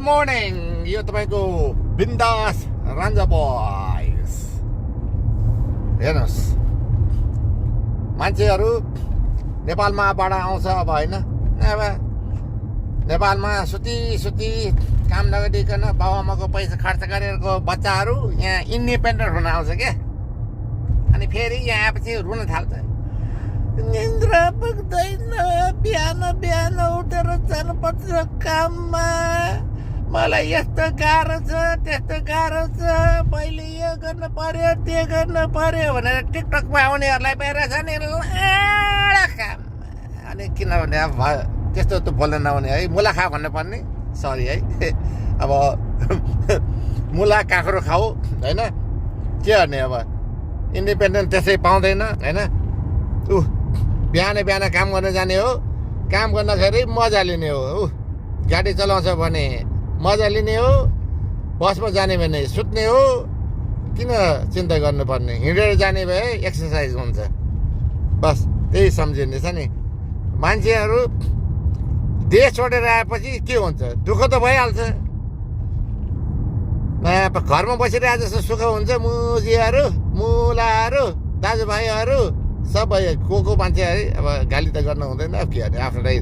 morning यो तपाईँको बिन्दास रान्जा boys हेर्नुहोस् मान्छेहरू नेपालमाबाट आउँछ अब होइन अब नेपालमा सुती काम नगरिकन बाबुआमाको पैसा खर्च गरेरको बच्चाहरू यहाँ इन्डिपेन्डेन्ट हुन आउँछ क्या अनि फेरि यहाँ आएपछि रुन थाल्छ निन्द्रा पुग्दैन बिहान बिहान उठेर जानुपर्छ काममा मलाई यस्तो गाह्रो छ त्यस्तो गाह्रो छ पहिले यो गर्नु पर्यो त्यो गर्नु पर्यो भनेर टिकटकमा आउनेहरूलाई पाइरहेछ नि काम अनि किनभने अब त्यस्तो त बोल्न नआउने है मुला खा भन्नुपर्ने सरी है अब मुला काँक्रो खाऊ होइन के गर्ने अब इन्डिपेन्डेन्ट त्यसै पाउँदैन होइन बिहान बिहान काम गर्न जाने हो काम गर्दाखेरि मजा लिने हो गाडी चलाउँछ भने मजा लिने हो बसमा जाने भने सुत्ने हो किन चिन्ता गर्नुपर्ने हिँडेर जाने भए एक्सर्साइज हुन्छ बस त्यही सम्झिने छ नि मान्छेहरू देश छोडेर आएपछि के हुन्छ दुःख त भइहाल्छ घरमा बसिरहेको जस्तो सुख हुन्छ मुजियाहरू मुलाहरू दाजुभाइहरू सबै को मान्छे है अब गाली त गर्न हुँदैन अब के गर्ने आफ्नै